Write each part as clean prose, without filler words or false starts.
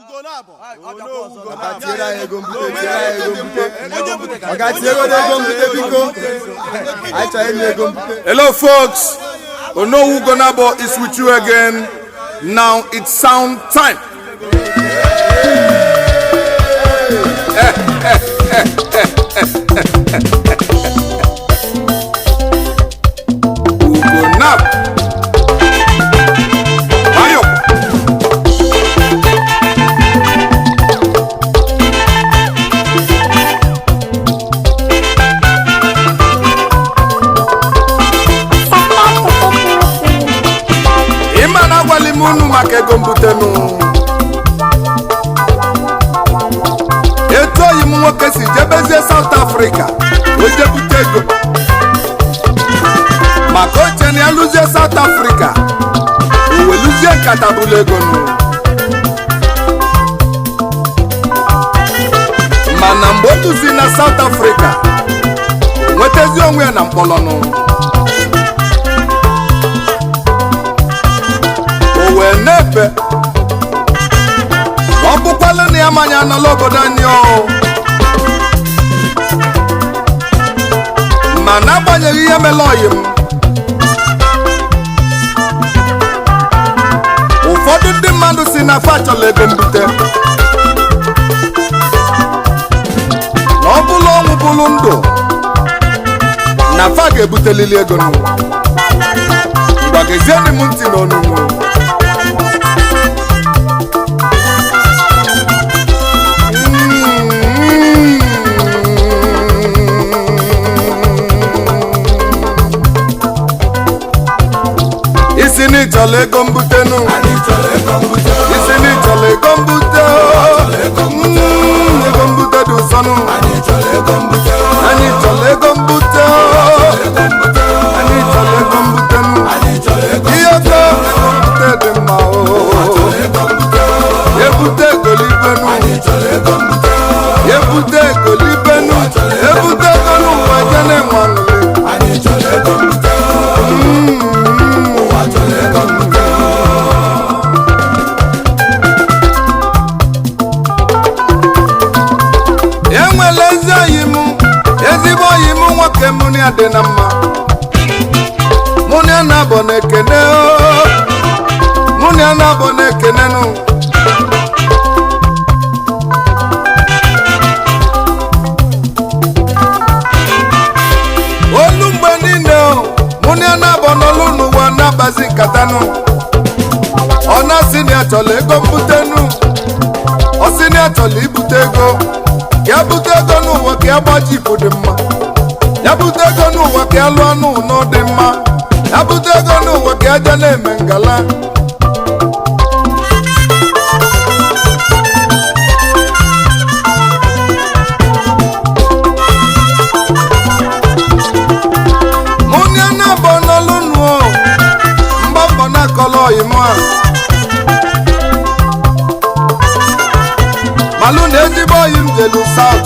Ọga tiere anyị ego mbute, tiere anyị ego mbute. Ọga tiere anyị ego mbute, biko. Anyị chọrọ inye ego mbute. Hello, folks. Onowu Ugonabo is with you again. Now it's sound time. Ugonabo. Mayo. Ịma na agwali m unu maka ego mbutenu. Etu oyi m nwoke si jebezie South Africa wee jebute ego, maka oche na ya lụzie South Africa, o weluzie nkata bụlụ ego nụ. Mana mgbe o duzi na South Africa, o nwetazi onwe ya na mkpọlọnụ, o wee na-efe. Ọ bụkwalụ na ya manya nọla obodo anyị o. Ma n'agbanyeghị ihe mere oyi m, ụfọdụ ndị mmadụ si na fa chọrọ ego mbute, na ọ bụrụ ọnwụ bụrụ ndụ, na fa ga-ebutelili ego nụ. Gwagezienụ m ntị n'onunu. Isi na ịchọrọ ego mbutenu, isi na ịchọrọ ego mbute o. Ego mbute dị ụsọnụ. Anyị chọrọ ego mbute o. Anyị chọrọ ego mbutenu. Ihe ego mbute dị mma o. Ebute egolibenu, ebute egolibenu, ebute ego n'ụwa jene nwanle. Enwela ezi oyi m, ezigbo oyi m nwoke, mụ na ya dị na mma, mụ na ya na-abọ na-ekene o, mụ na ya na-abọ na-ekenenụ. Olu mgbe niile o, mụ na ya na-abọ n'olu n'ụwa na-akpazi nkatanụ. Ọ na-asị na ya chọrọ ego mbutenu, ọ sị na ya chọrọ ibute ego, ka ya bute ego n'ụwa, ka ya gba jipụ dị mma, ya bute ego n'ụwa, ka ya lụọ anụ ụnọ dị mma, ya bute ego n'ụwa, ka ya je na-eme ngala. Mụ na ya na-abọ n'ọlụ nụ o, mgba mbọ na-akọlọ ọyị mụ a. Malụ na ezigbo oyi m jelu saut,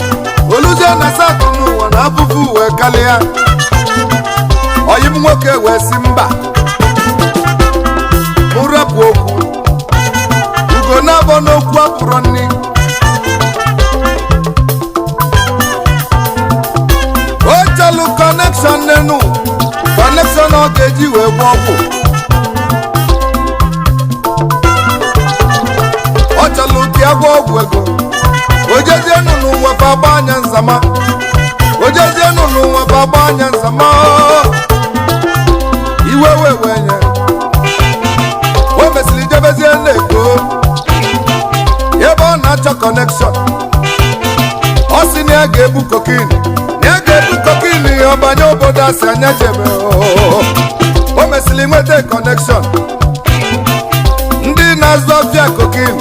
oluzie na saut n'ụwa na afụfụ wee kalịa. Oyi m nwoke wee si mba, mụ rapụ okwu ugo na-abọ n'okwu apụrọ nni. O chelu kọnekshọn nenu, kọnekshọn ọ ga-eji wee gwọ ọgwụ. Ọ chọrọ ka ya gwọ ọgwụ ego. Ojezienụ n'ụwa fa agba anya nzama, ojezienụ n'ụwa fa agba anya nzama. Iwe wee wee nye, o mesịrị jebezie na-ego ebe ọ na-achọ kọnekshọn. Ọ sị na ya ga-ebu kokin, na ya ga-ebu kokin ya ọbanye obodo asị anya jebe. O mesịrị nweta kọnekshọn, ndị na-azụ afịa kokin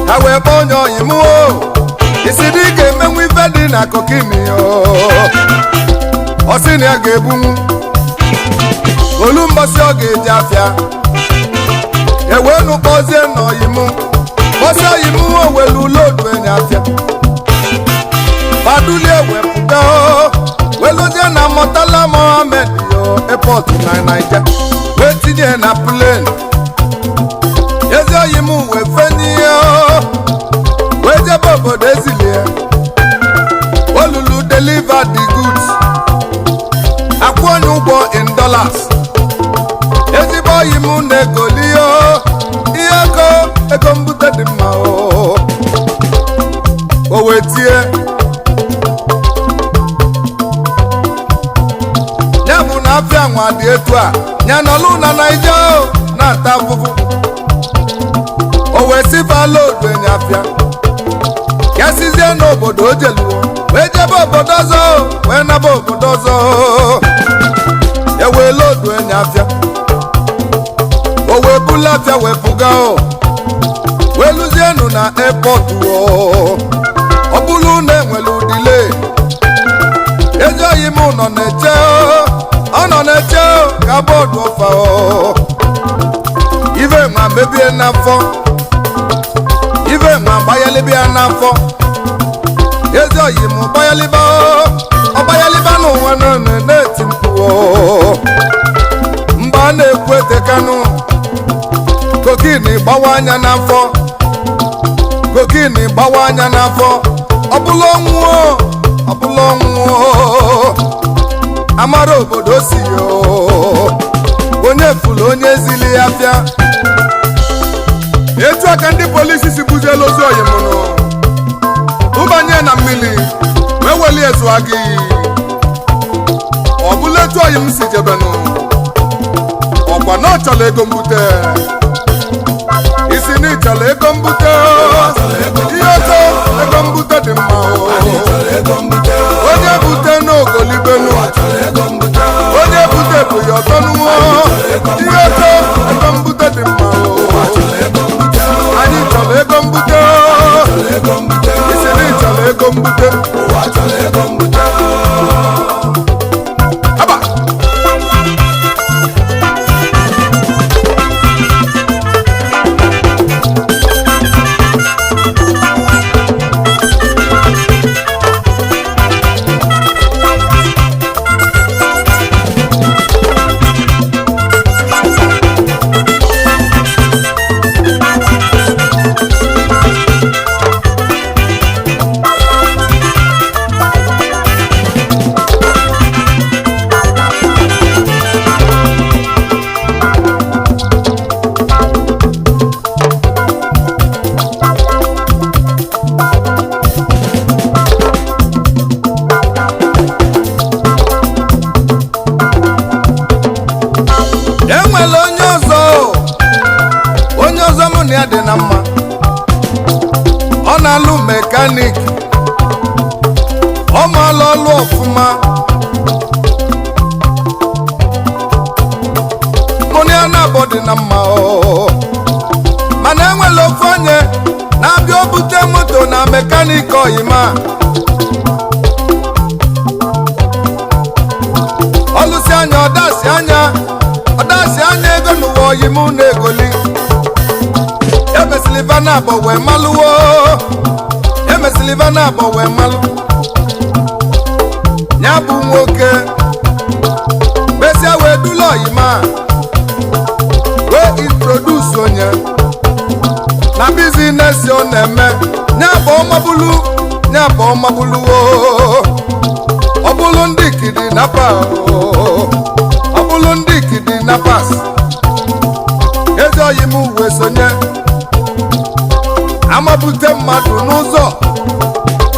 ha wee kpọọ onye oyi m o, isi dị ga-emenwu ife dị na kokin o. Ọ sị na ya ga-ebunwu olu mbọsị ọ ga-eji afịa ewee nụ kpọzie na oyi m, kpọsị oyi m o welu lodu enye afịa padulie wepụta o, weluzie na Murtala Mohammed yo airport na Naija, wee tinye na plane. Ezi oyi m wee fenye. Ego mbute dị mma o. O wee tie ya bụ na afịa nwa dị etu a, ya nọlụ na Naija o na-ata afụfụ. O wee si fala odu enye afịa ya sizie n'obodo o jeluo wee jebe obodo ọzọ o, wee naba obodo ọzọ o. E wee lodu enye afịa, o wee bulu afịa wee pụga o, wee luzienu na airport o. Ọ bụrụ na enwere udile ezi oyi m nọ na-eche o, ọ nọ na-eche o, ka bọọdụ ọfa o. Ife nwa mebie n'afọ, ife nwa gbayalibịa n'afọ. Ezi oyi m gbayaliba o, ọ gbayaliba n'ụwa nọ na-eti mkpu o. Mgbe a na-ekwu etekanụ kokin gbawa anya n'afọ, kokin gbawa anya n'afọ. Ọbụla ọnwụ o, ọbụla ọnwụ o. Amara obodo si o, onye fụrụ onye zili ya bịa. Etu a ka ndị polisi si buzielu ozu oyimụnụ tụbanye na mmiri wee welie zụa gị. Ọ bụla etu oyim si jebenụ, ọkwa na ọ chọrọ ego mbute. Isi na ị chọrọ ego mbute, ihe ọzọ ego mbute dị mma o. Onye bute n'ogolibenu, onye bute bụ ya ọtọ n'ụwa. Ihe ọzọ ego mbute dị mma o. Anyị chọrọ ego mbute, isi na ị chọrọ ego mbute. Aba! Enwere onye ọzọ, onye ọzọ mụ na ya dị na mma. Ọ na-alụ mechanic, ọ maala ọlụ ọfụma. Mụ na ya na-abọ dị na mma o. Mana enwere ofu onye na-abịa obute moto na mechanic oyima. Ọlụsi anya, ọdasi anya, ọdasi anya ego n'ụwa oyim na-egoli. Emesịrị ife na-abọ wee malụwo, emesịrị ife na-abọ wee malụ. Ya bụ nwoke mesịa wee dula oyima wee introduce onye na business ọ na-eme. Ya bụ ọmabulu, ya bụ ọmabuluwo. Ọ bụrụ ndị kidnapper, ọ bụrụ ndị kidnappers. Ezi oyi m wee sonye amabute mmadụ n'ụzọ,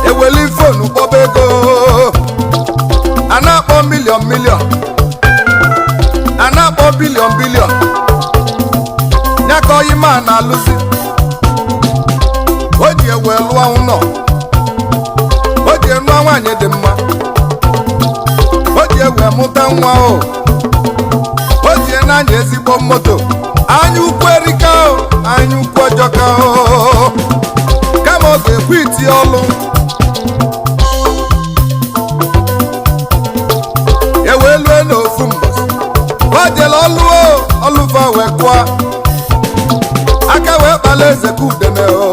eweli phone kpọba ego a na-akpọ million million, a na-akpọ billion billion. Ya ka oyi ma na-alụzi. O ji ewe lụọ ụlọ, o ji nụọ nwaanyị dị mma, o ji ewe mụta nwa o, o ji n'anya ezigbo moto. Anya ukwu erika o, anya ukwu ọjọka o. Kama ọ ga-ekwu iti ọlụ ewee lue n'ofu mbọsị, o jere ọlụ o, ọlụfa wee kụọ aka wee kpala eze ka udene o.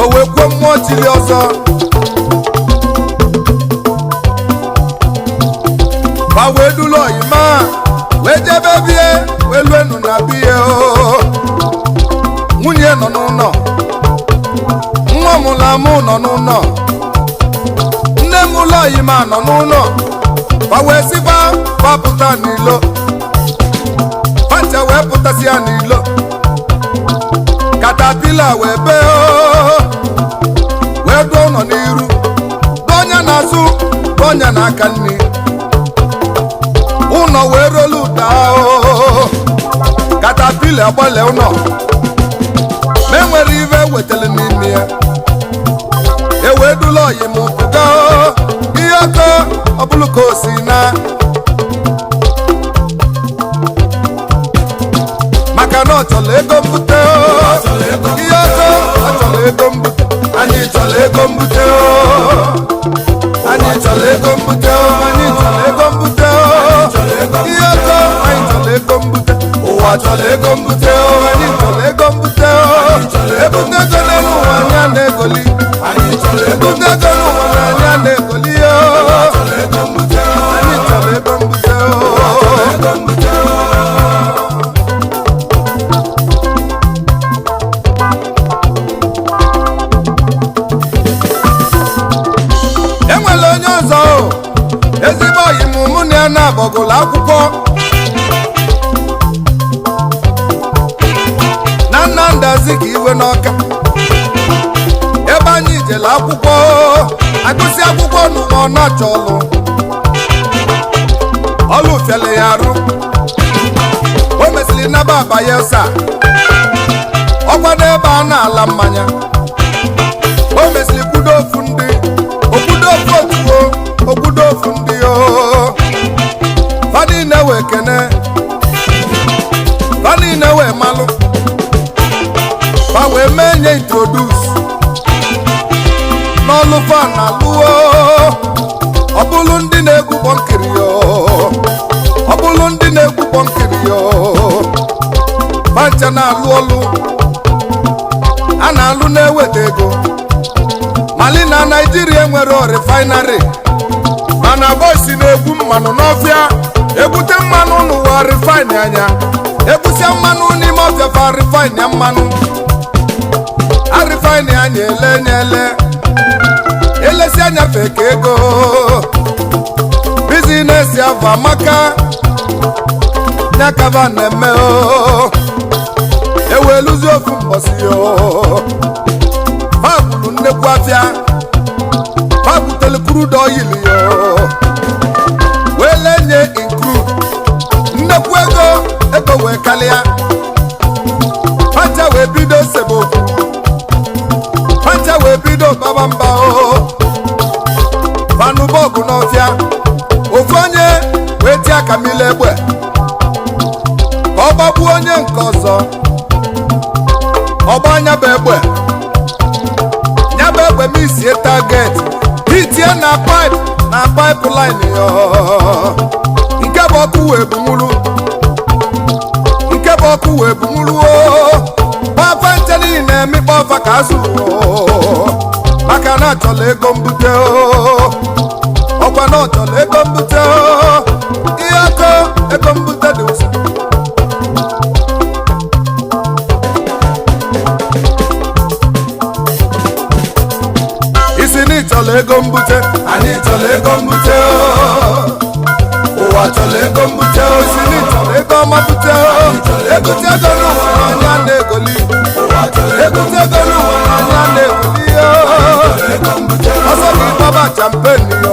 O wee kwuo mmụọ chili ọzọ ma wee dulu oyima wee jebe bie, wee luenu na biye o. Nwunye nọ n'ụlọ, nwa mụrụ amụ nọ n'ụlọ, nne m ụlọ oyima nọ n'ụlọ. Ma wee sịba gbapụta n'ilo pancha, wee pụtasị ya n'ilo. Katapila wee bee, wee duo ụlọ n'iru, dọnya n'azụ, dọnya n'aka nri, ụlọ wee rolu ụda. Katapila agbale ụlọ, ma enwere ive wetara n'ime ya. Ewee dula oyi m pụga ihe ọkọ ọbụlụ ka o si na maka na ọ chọrọ ego mbute. Ihe ọkọ ọ chọrọ ego mbute. Anyị chọrọ ego mbute. Anyị chọrọ ego mbute. Anyị chọrọ ego mbute. Ihe ọkọ, anyị chọrọ ego mbute. Ụwa chọrọ ego mbute. Anyị chọrọ ego mbute. Ebute ego n'elu ụwa, anya na-egoli. Ebute ego n'ụwa na anya na-egoli. Anyị chọrọ ego mbute. Enwere onye ọzọ o, ezigbo oyi m, mụ na ya na-agbagolo akwụkwọ na Nnamdi Azikiwe n'Ọka, ebe anyị jere akwụkwọ. Agụsị akwụkwọ n'ụwa, ọ na-achọ ọlụ. Ọlụ fiele ya arụ. O mesịrị naba Bayelsa, ọkwa n'ebe a na-ala mmanya. O mesịrị kwudo ofu ndị okwudo ofu otuo okwudo ofu ndị o fa niile wee kene, fa niile wee malụ, fa wee mee nye introduce n'ọlụ fa na alụo. Ọ bụrụ ndị na-egwu bọnkiri yo, ọ bụrụ ndị na-egwu bọnkiri yo, fancha na-alụ ọlụ a na-alụ na-eweta ego. Mali na Naijiria nwere refinery, mana boys na-egwu mmanụ n'ọfịa, ebute mmanụ n'ụwa, refine anya, ebusịa mmanụ n'ime ọfịa, fa refine ya mmanụ a refine anya, ele nya ele, elesi anya feke ego. Business ava maka nyakava na-eme o. Eweluzi ofu mbọsi o, fa gburu nnekwu afịa, fa butere crude oil yo, wee lenye in crude nnekwu ego. Ego wee kalịa. Fancha wee bido semokwu, fancha wee bido baba mba o, fanubọgụ n'ọfịa. Ofu onye wee tie aka mmiri egbe ka ọ gbagbuo onye nke ọzọ. Ọgba anya bụ egbe, ya bụ egbe misie target, hitie na pipe, na pipeline yo. Nke bụ ọkụ wee bunwuru, nke bụ ọkụ wee bunwuru o. Gbafa nche niile, emikpa ọfa ka azụ o, maka na achọrọ ego mbute o. Ọkwa na ọchọrọ ego mbute o. Ihe ọkọ, ego mbute dị ụsọ. Isi na ịchọrọ ego mbute. Anyị chọrọ ego mbute o. Ụwa chọrọ ego mbute o. Isi na ịchọrọ ego ọma bute o. Ebute ego n'ụwa n'anya na-egoli. Ebute ego n'ụwa n'anya na-egoli o. Ọsọ gị gbaba champagne yo,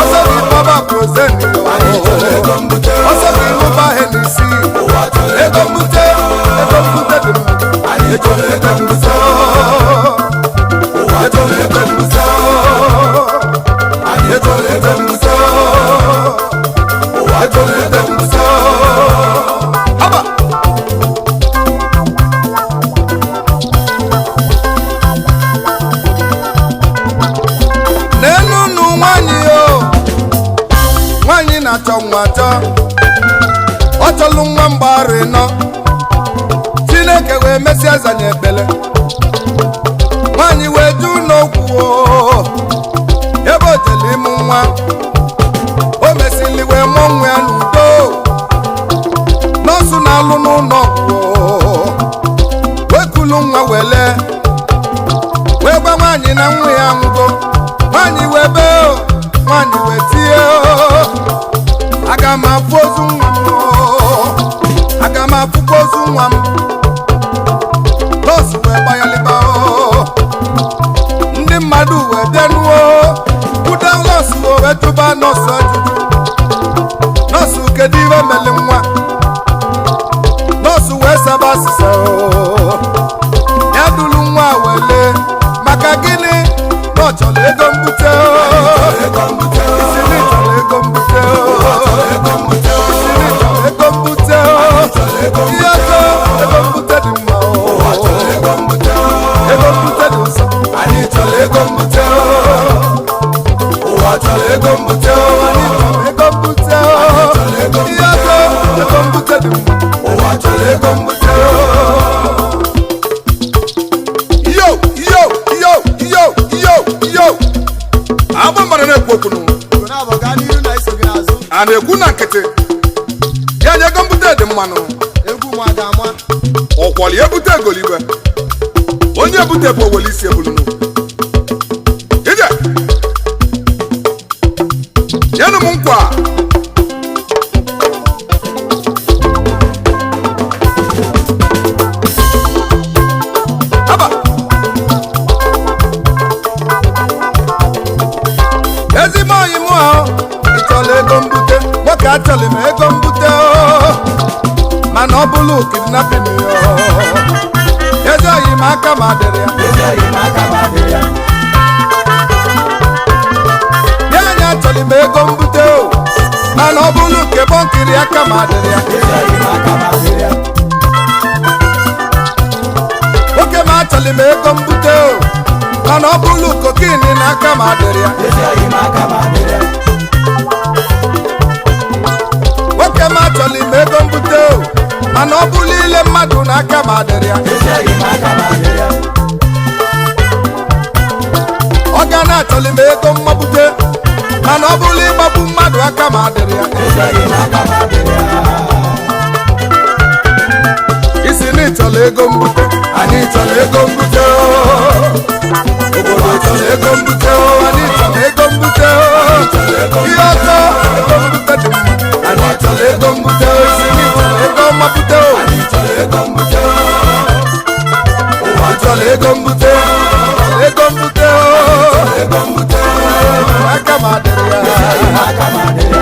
ọsọ gị gbaba prozen yo, ọsọ gị ṅụba Hennessy. Ego mbute, ego mbute dị mma. Ego mbute o. Ego mbute o. Ego mbute o. Ego mbute o. Haba! N'elu nụ nwanyị o, nwanyị na-achọ nwa achọ, ọ chọlụ nwa mgbarụ ịnọ. Chineke wee mesịa zanye ekpele nwanyị, wee jụ n'okwu o, ebe o jele ịmụ nwa. O mesịrị wee mụọ nwa ya n'udo. Nọọsụ na-alụ n'ụlọ ọgwụ wee kulu nwa wele wee gwa nwaanyị na nwa ya anwụgo. Nwaanyị wee bee o, nwaanyị wee tie o, aga m afụ ozu nwa m o, aga m afụkwa ozu nwa m. Nọọsụ Wee jụba nọọsụ ajụjụ, nọọsụ, kedu ibe meli nwa? Nọọsụ wee saba asịsa oo. Ya duru nwa wele maka gịnị na ọ chọrọ ego mbute oo. Isi na ị chọrọ ego mbute oo. Isi na ị chọrọ ego mbute oo. Ihe ọzọ, ego mbute dị mma oo. Ego mbute dị ụsọ. Anyị chọrọ ego mbute. Ụwa chọrọ ego mbute. Anyị chọrọ ego mbute oo. Ihe ọzọ, ego mbute dị mma. Ụwa chọrọ ego mbute. Yo, yo, yo, yo, yo, yo! Agba mmadụ na-ekwu okwu nụ. Ugo na-abọ, gaa n'iru na iso gị n'azụ. A na-ekwu na nkịtị ya nye ego mbute dị mmanụ. Egwu ma ga-ama. Ọkwọli ebute egolibe, onye ebute bụ owele isi ebulunu ije. Nyenụ m nkwa. Haba. Ezigbo oyi mụ ahụ, ị chọrọ ego mbute? Nwoke, achọrọ m ego mbute oo. Mana ọ bụrụ kidnapping yo, ezi oyi m, aka ma dịrị ya. Bịa anya, achọrọ m ego mbute o, mana ọ bụrụ nke bọnkiri, aka ma dịrị ya. Nwoke m, achọrọ m ego mbute o, mana ọ bụrụ cocaine, na aka ma dịrị ya. Nwoke m, achọrọ m ego mbute o, mana ọ bụrụ ile mmadụ, na aka ma dịrị ya. Ọ ga na-achọrọ m ego mmabute, mana ọ bụrụ ịgbagbu mmadụ, aka ma dịrị ya. Isi na ịchọrọ ego mbute. Anyị chọrọ ego mbute. Obodo chọrọ ego mbute. Anyị chọrọ ego mbute. Ihe ọzọ, ego mbute dị mma. Anyị chọrọ ego mbute. Isi na ịchọrọ ego mmabute o. Anyị chọrọ ego mbute. Ụwa chọrọ ego mbute. Chọrọ ego mbute o. Ego mbute. Aka ma dịrị ya.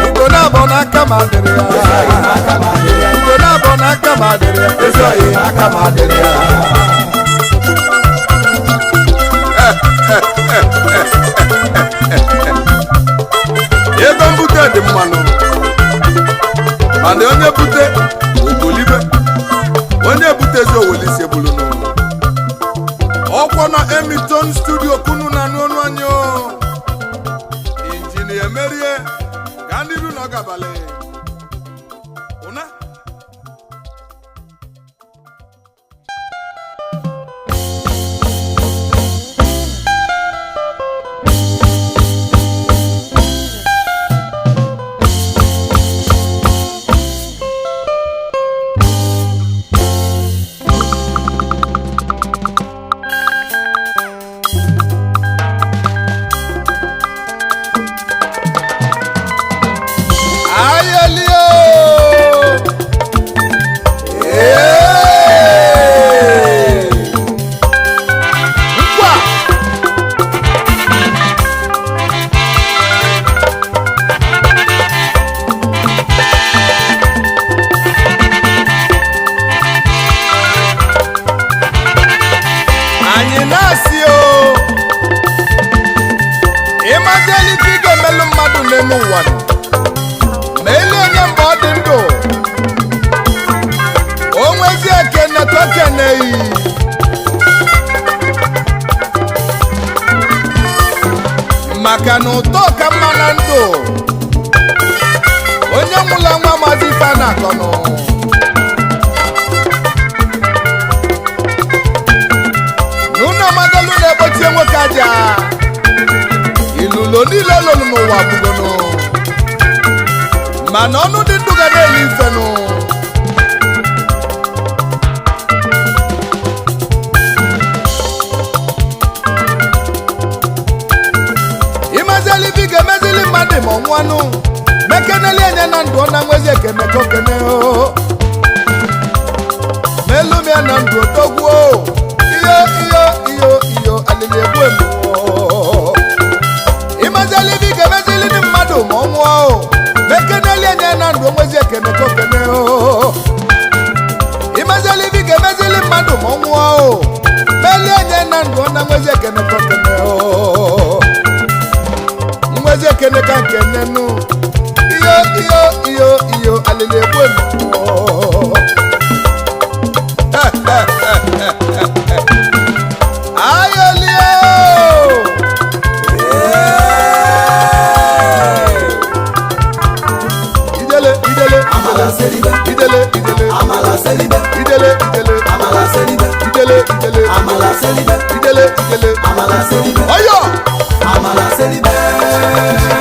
Ugo na-abọ n'aka ma dịrị ya. Ugo na-abọ n'aka ma dịrị ya. Ezi oyi, aka ma dịrị ya. Ego mbute dị mmanụ, mana onye bute ogolibe, onye butezi owelisi ebulu n'ụlọ ọkwọ na Emiton Studio kunu na anụ ọnụ anyị o. Injinia emerie ka ndị ru na ọ gabalị ụna. Ayelio! Ee! Nkwa! Anyị na-asị o, ịmaziela ife ị ga-emelụ mmadụ n'elu ụwa nụ. Ma elu onye mgbe ọ dị ndụ, o nwezi ekene tokeneyi. Maka na ụtọ ka mma na ndụ, onye nwụla nwa mazi ife a na-akọnụ n'ụlọ amadolu na-egbochie nwoke aja ilulo niile lụrụ n'ụwa bugonu, mana ọnụ dị ndụ ga na-eli ifenụ. Imezili ife ị ga-emezili mmadụ ma ọ nwụanụ, mekeneli enye na ndụ ọ na nwezi ekene ka okene o melumia na ndụ odogwu iyo iyo iyo iyo alili egbu emu. Imezili ife ị ga-emezili ndị mmadụ. ma ọ nwụọ o melie onye na ndụ ọ na nwezi ekene ka okene o nwezi ekene ka nkene nụ iyo iyo iyo iyo alili egbu emu ayolie idele idele Amala seribe, idele idele amala seribe, idele idele amala seribe, idele idele amala seribe, idele idele amala seribe, ọyọ. amala seribe.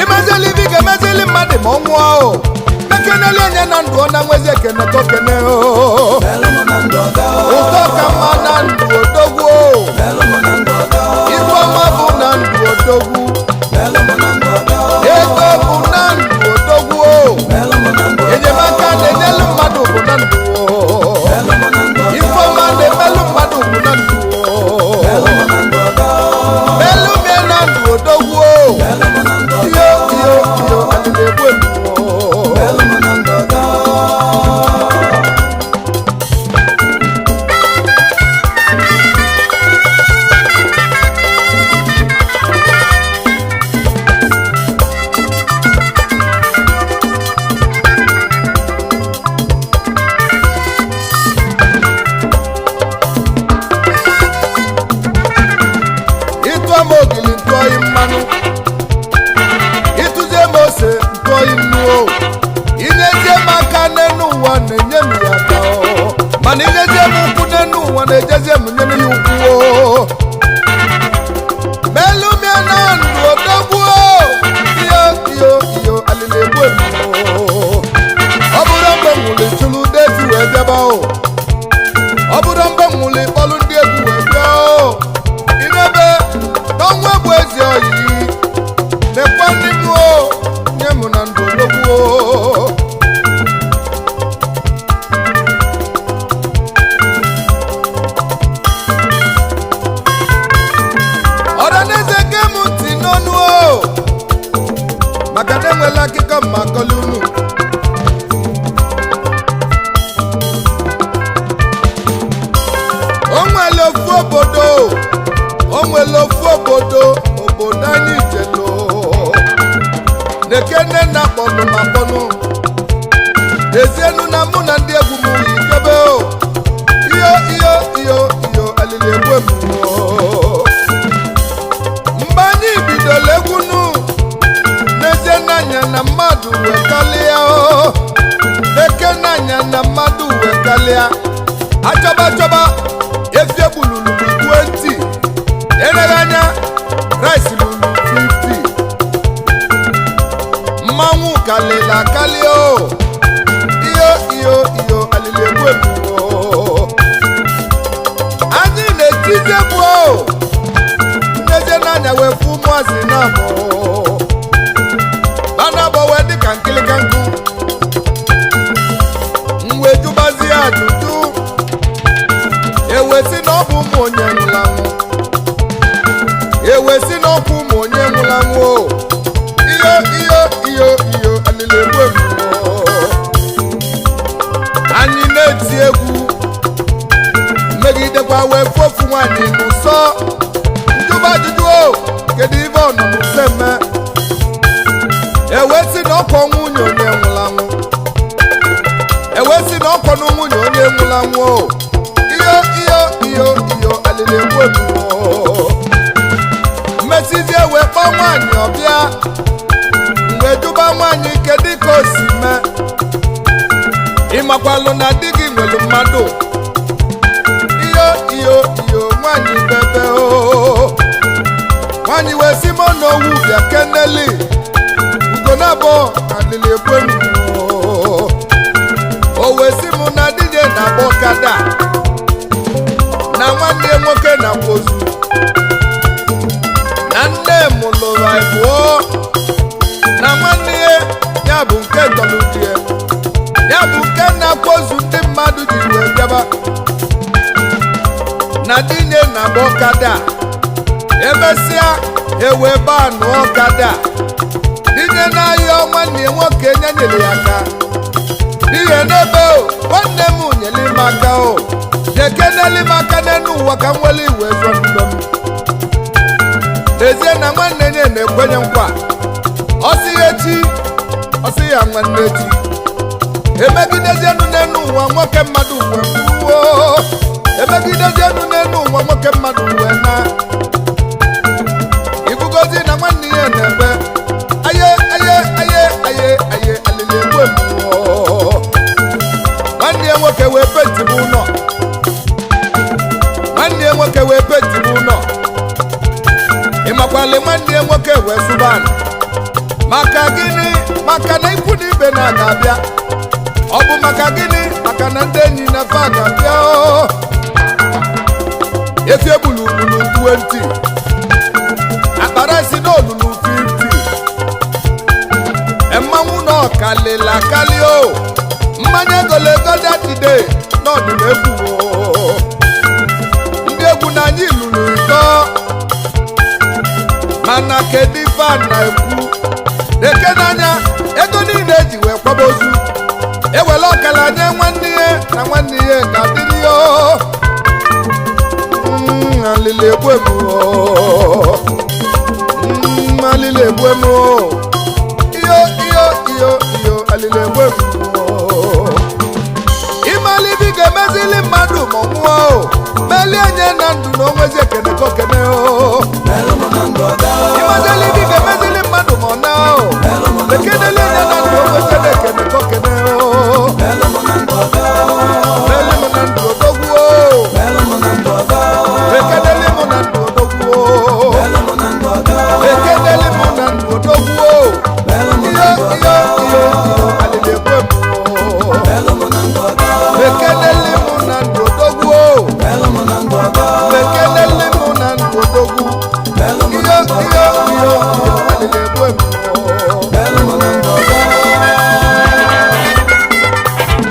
Imezili ibi ga-emezili mmadụ ma ọ nwụọ o mekeneli onye na ndụ ọ na nwezi ekene ka okene o Belụ mụ na ndụ ọga o, ụtọ ka mma na ndụ odogwu o belụ mụ na ndụ ọga o, ifeọma bụ na ndụ odogwu belụ mụ na ndụ ọga o, ego bụ na ndụ odogwu o belụ mụ na ndụ ọga o, enyemaka na-enyelu mmadụ bụ na ndụ o belụ mụ na ndụ ọga o, ifeọma na-emelụ mmadụ bụ na ndụ o belụ mụ na ndụ ọga o, melụmie na ndụ odogwu o belụ mụ na ndụ ọga iyo iyo iyo anyị na-egbu egbu o o, belụ mụ na ndụ ọga o. Ịtụọ m ogili ntụọyị mmanụ ịtụzie m ose ntụọyị nnu o inyezie m aka n'enu ụwa na-enye m ya aka o mana inyezie m ụkwụ n'enu ụwa na-ejezie m nyere ya ụkwụ o melumie na ndụ odogwu o iyo iyo iyo alili egbu emu o ọ bụrụ mgbe m nwụrụ chụrụ defi wee bịaba o ọ bụrụ mgbe m nwụrụ ịkpọlụ ndị egwu wee bịa o inebe n'ọnwa bụ ezi oyi nekwa ndị m o nye m na ndụ odogwu o ọhaneze gee m ntị n'ọnụ o maka na enwela akụkọ mma akọli unu o nwere ofu obodo o nwere ofu obodo obodo anyị jelo na-ekene na akpọnụ ma akpọnụ ezienu na mụ na ndị egwu m yi kebe o iyo iyo iyo iyo alili egwu m o. Mgbe anyị bidoro egwu nụ n'ezie n'anya na mmadụ wee kalịa o eke n'anya na mmadụ wee kalịa achọba achọba efi egbululu bụ 20 eleghị anya rice lulu 50 mmanwụ kalịla akali o iyo iyo iyo alili egwu egwu o anyị na-etizi egwu o nnezie n'anya wee fụ ụmụazị na-abụ banabọ wee dịka nkịlịka nkụ m wee jụbazie ajụjụ ewesi na ọ bụ ụmụ onye nwụrụ anwụ ewesi na ọ bụ ụmụ onye nwụrụ anwụ o iyo iyo iyo iyo alili egbu egbu o. Anyị na-eti egwu megidekwa wee fofu nwaanyị n'ụsọ njụba ajụjụ o kedu ibe ọ nọ n'ụsọ eme ewesi na ọkwọ nwunye onye nwụrụ anwụ ewesi na ọkwọ na nwunye onye nwụrụ anwụ o iyo iyo iyo iyo alili egbu egbu o mmesizie wee kpọọ nwaanyị ọbịa mgbe jụba nwaanyị kedu ka o si mee ịmakwalụ na di gị nwere mmadụ iyo iyo iyo nwaanyị bebe o nwaanyị wee si m n'owu bịa keneli ugo na-abọ alili ekwenu o wee si m na dije na-agba ọkada na nwanne nwoke na-akwa ozu na nne m lụrụ abụọ na nwanne ya ya bụ nke tọrọ di ya ya bụ nke na-akwa ozu ndị mmadụ ji wee bịaba na dinye na-agba ọkada Emesịa ewe banụ ọkada dinye n'ahịa nwanne ya nwoke nye nyere ya aka n'ihe n'ebe o nwanne m nyere m aka o nyekeneli m aka n'elu ụwa ka m nwere iwe zọ ndụ m. N'ezie na nwanne ya na-ekwenye nkwa, ọ sị ya echi, ọ sị ya nwanne echi. Emegidezienu n'elu ụwa nwoke mmadụ wee kwuo, emegidezienu n'elu ụwa nwoke mmadụ wee na ibugozi na nwanne ya na-ebe aye aye aye aye aye alili egbu mmụọ. Nwanne ya nwoke wee penti m ụlọ, nwanne ya nwoke wee penti m ụlọ. Ịmakwali nwanne ya nwoke wee sụba ala. Maka gịnị? Maka na ikwu na ibe na ga-abịa. Ọ bụ maka gịnị? Maka na ndị enyi na fa ga-abịa. Efi egbulu gbulu 20, akpara si n'olulu 50. Mmanwụ na ọkalịla akali o, mmanya egolego datide n'ọdịnegwu o. Ndị egwu na anyị lụrụ ito, mana kedu ife a na-ekwu? Leke n'anya ego niile eji wee kwaba ozu, ewele ọkala nye nwanne ya na nwanne ya ga-adịrị ya. Alili egbu emu o, alili egbu emu o, iyo iyo iyo iyo alili egbu emu o. Imalibi ga-emezili mmadụ ma ọ nwụọ o, melie nye na ndụ na onwezi ekene ka okene o. Imazilibi ga-emezili mmadụ ma ọ na o, ekenele nye na ndụ onwezi ekene ka okene o. Meli m na ndụ odogwu o, ekenele m na ndụ odogwu o, ekenele m na ndụ odogwu o. Iyo iyo iyo iyo alili ekwe m o, ekenele m na ndụ odogwu o, ekenele m na ndụ odogwu. Iyo iyo iyo iyo alili ekwe m o.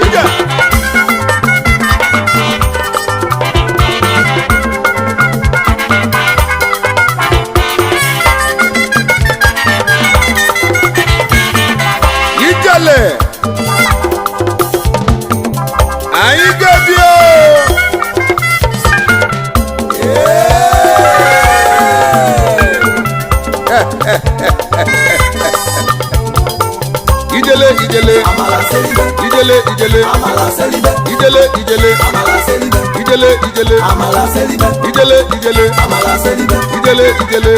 Ije! Ijele! Anyị ga-ebi o! Ijele ijele ijele ijele ijele ijele ijele ijele ijele ijele ijele ijele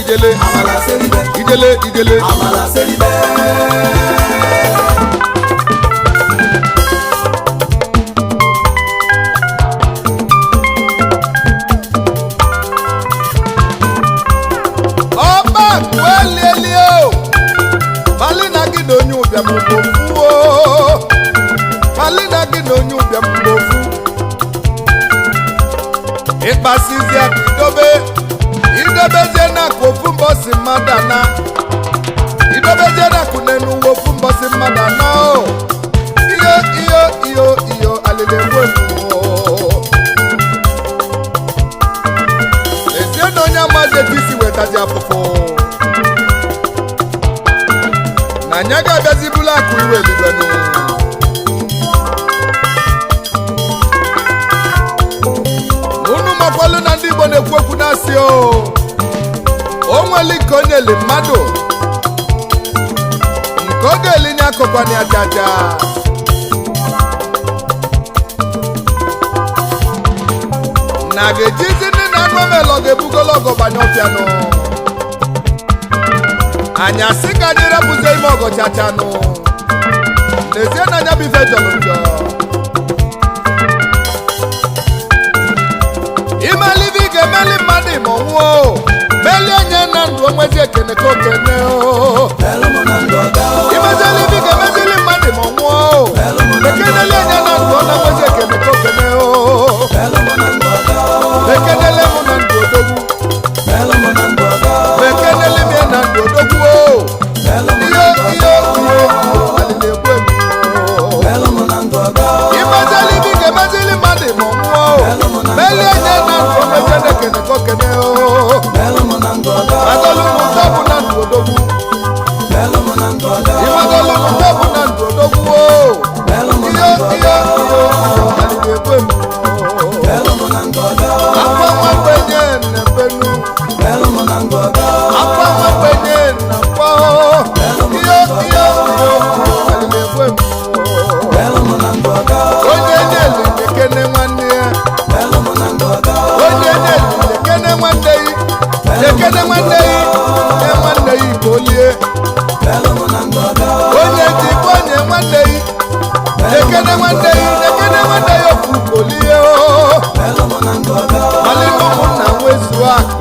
ijele ijele ijele ijele. Ọba kwelielie o, malina gị na onye ụbịam bụ ofu o, malina gị na onye ụbịam bụ ofu. Ịkpasizie ka idobe idobezie na akụ ofu mbọsị mmadụ ana, idobezie na akụ n'enu uwe ofu mbọsị mmadụ ana o. Iyo iyo iyo iyo alili egbu egbu o. Ezie na onye amaghị etu isi wetazi afụfụ na anya ga-abịazi bulu akụ iwe eluigwenụ. Unu makwalụ na ndị Igbo na-ekwu okwu na-asị o o nweli nke onye li mmadụ nke ọ ga-elinye akụkwana ya jaja. Na ga-ejizi ndị na anụ omelọ ga-ebugolo ọgọ banye ọfịanụ. Anyị asị ka anyị rapụzie ime ọgọ chachanụ. N'ezie na anya bụ ife jọrọ njọ. Imelibe ị ga-emeli mmadụ ma ọ nwụọ o, melie nye na ndụ onwezi ekene ka okene o. Imezili ibe ị ga-emezili mmadụ ma ọ nwụọ o, ekenele nye na ndụ ọ na-enwezi ekene ka okene o. Ekenele m na ndụ odogwu, ekenele m ya na ndụ odogwu o. Iyo iyo iyo iyo alili egbu egbu o. Imezili ibe ị ga-emezili mmadụ ma ọ nwụọ o, melie nye na ndụ onwezi ekene ka okene o. odogwu. Ịmagolu na ọ bụ na ndụ odogwu o. Ihe ihe ihe alịrị ekwe m. Afọ nwa mgbenye na-ebenu. Afọ nwa mgbenye na-akpọ. Ihe ihe ihe alịrị ekwe m. Onye nyelu na-ekene nwanne ya. Onye nyelu na-ekene nwanne ya. Ekene nwanne ya, nye nwanne ya ka o lie. Onye ji bụ onye nwanne ya. Ekene nwanne ya, ekene nwanne ya okwu ka o lie o. Malite ụmụnna nwezuo akụ.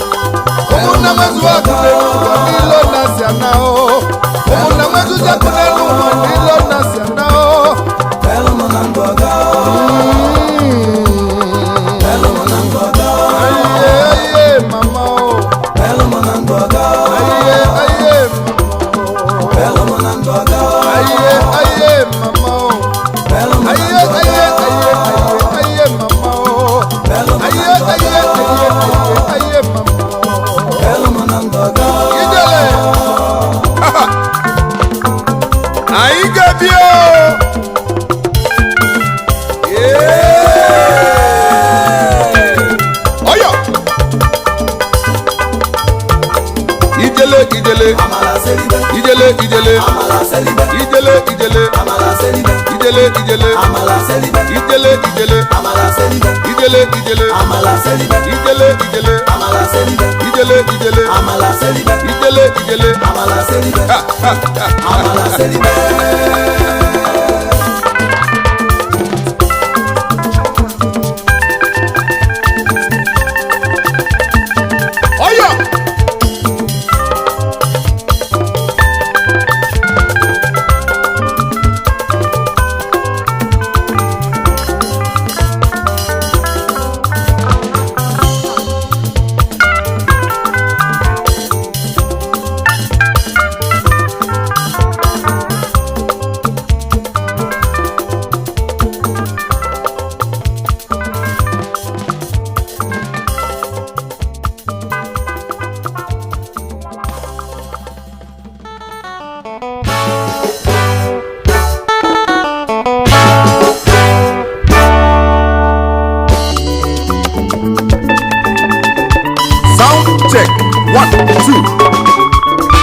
Ụmụnna nwezuo akụ n'elu ụwa niile ọ na-asị ana o. Ụmụnna nwezuo akụ n'elu ụwa niile ọ na-asị ana o. Aye, aye, mama o. Aye, aye, mama o. Aye, aye, mama o. Aye, aye, aye, aye, aye, mama o. Aye, aye, aye, aye, aye, mama o. Ijele. Anyị ga-ebi o. Yeah. Ọyọ. Ijele ijele ijele ijele ijele ijele ijele ijele ijele ijele ijele ijele ijele ijele ijele ijele ijele ijele. Ha, ha, ha. Ọyọ. Sound check. 1, 2.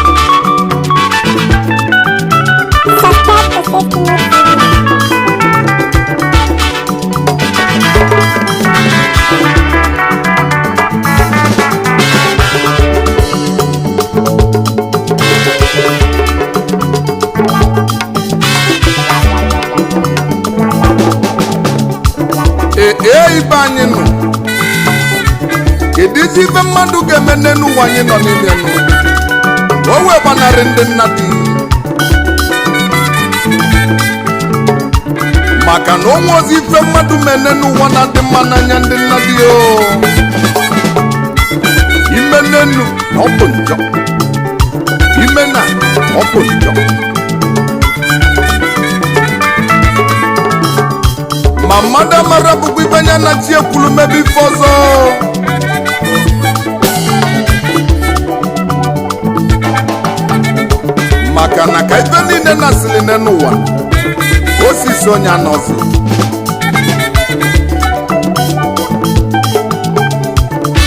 Ee, ee, ibe anyị nọ. Kedụzi ife mmadụ ga-eme n'elu ụwa anyị nọ n'ime nụ o wee gbanarị ndị nna dị, maka na onwe ozi ife mmadụ mene n'ụwa na-adị mma n'anya ndị nna dị o. Ime n'enu na ọ bụ njọ, ime na ọ bụ njọ, ma mmadụ amara bụkwa ibe anya na chi ekwuru mebe ife ọzọ. Maka na ka ife niile na-asịrị n'ụwa osisi onye anọzi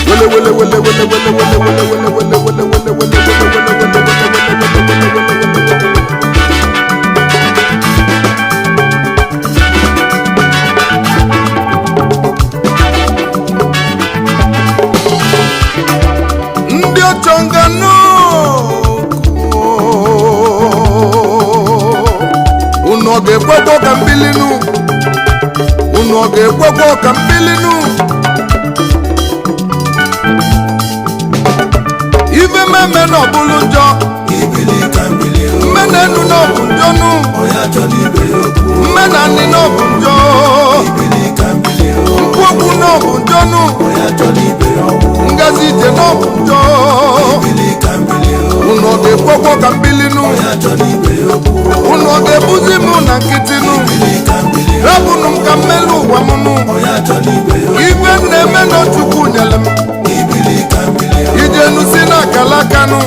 wele wele wele wele wele wele wele wele wele wele wele wele wele wele wele wele. Ndị ọchọnganụ, unu ọ ga-ekwekwa ka mbilinu? Unu ọ ga-ekwekwa ka mbilinu? Ife meme na ọbụlụ njọ, mmenenu na ọbụ njọ nụ, mmenani na ọbụ njọ, nkwokwu na ọbụ njọ nụ, ngazi ije na ọbụ njọ. Unu ọ ga-ekwekwa ka mbilinu? Unu ọ ga-ebuzi m na nkịtị nụ? Rapụnụ m ka mmelu ụwa m nụ. Ife m na-eme na Chukwu nyere m ije. Ijenu si n'akala kanụ,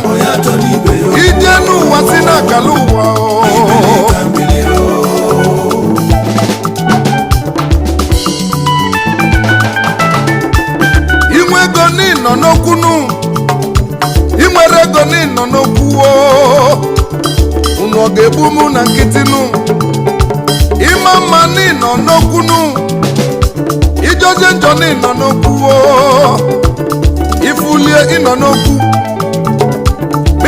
ije n'ụwa si n'akala ụwa o. Inwe ego n'ịnọ n'okwunu, inwere ego n'ịnọ n'okwu o. Unu ọ ga-egbu mụ na nkịtị nụ? Ịma mma n'ịnọ n'okwunu, ijozie njọ n'ịnọ n'okwu o. Ifulie ịnọ n'okwu,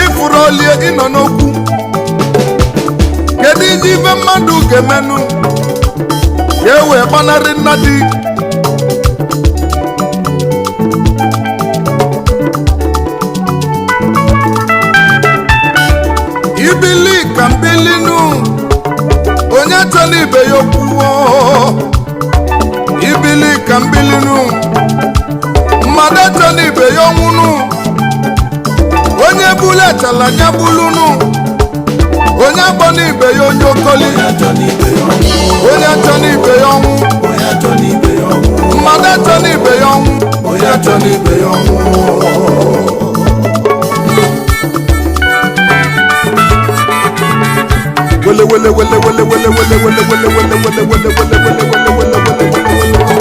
ifurolie ịnọ n'okwu. Kedu izi ife mmadụ ga-emenụ ka e wee gbanarị nna di? Ibili ka mbilinu, onye chọrọ ibe ya okwu o. Ibili ka mbilinu, mmadụ chọrọ ibe ya ọnwụnụ. Onye bulu achala anya bulunu, onye agbọ n'ibe ya onye okoli, onye achọ n'ibe ya ọnwụ, mmadụ achọ n'ibe ya ọnwụ, onye achọ n'ibe ya ọnwụ. Wele wele wele wele wele wele wele wele wele wele wele wele wele wele wele wele wele.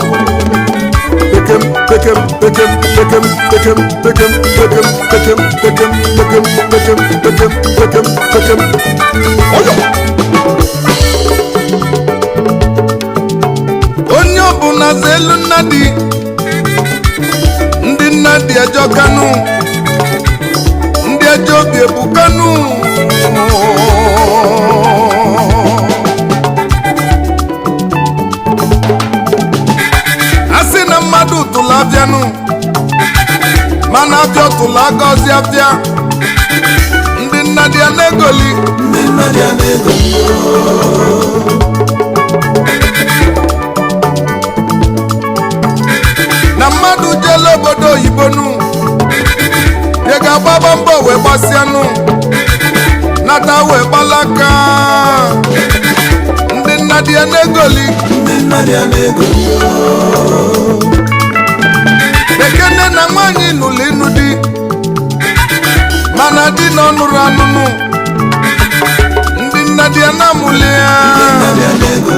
Pekem pekem pekem pekem pekem pekem pekem pekem pekem pekem pekem pekem pekem pekem. Ọyọ. Onye ọbụla zelu nnadi, ndị nnadi ejọ kanụ, ndị ejọ obi ebu kanụ. A sị na mmadụ tụrụ abịanụ, mana abịa tụrụ agọzi abịa, ndị nnadi a na-egoli. Ndị nnadị a na-ego. Na mmadụ jele obodo oyibo nụ, ị ga-agbaba mbọ wee gbasịanụ, nata wee gbalaka, ndị nnadi a na-egoli. Ndị nnadị a na-ego. Ekene na nwaanyị nụlụ ịnụ di, mana di na ọ nụrụ anụnụ, ndị nnadi a na-amụli ya. Nnadị a na-ego.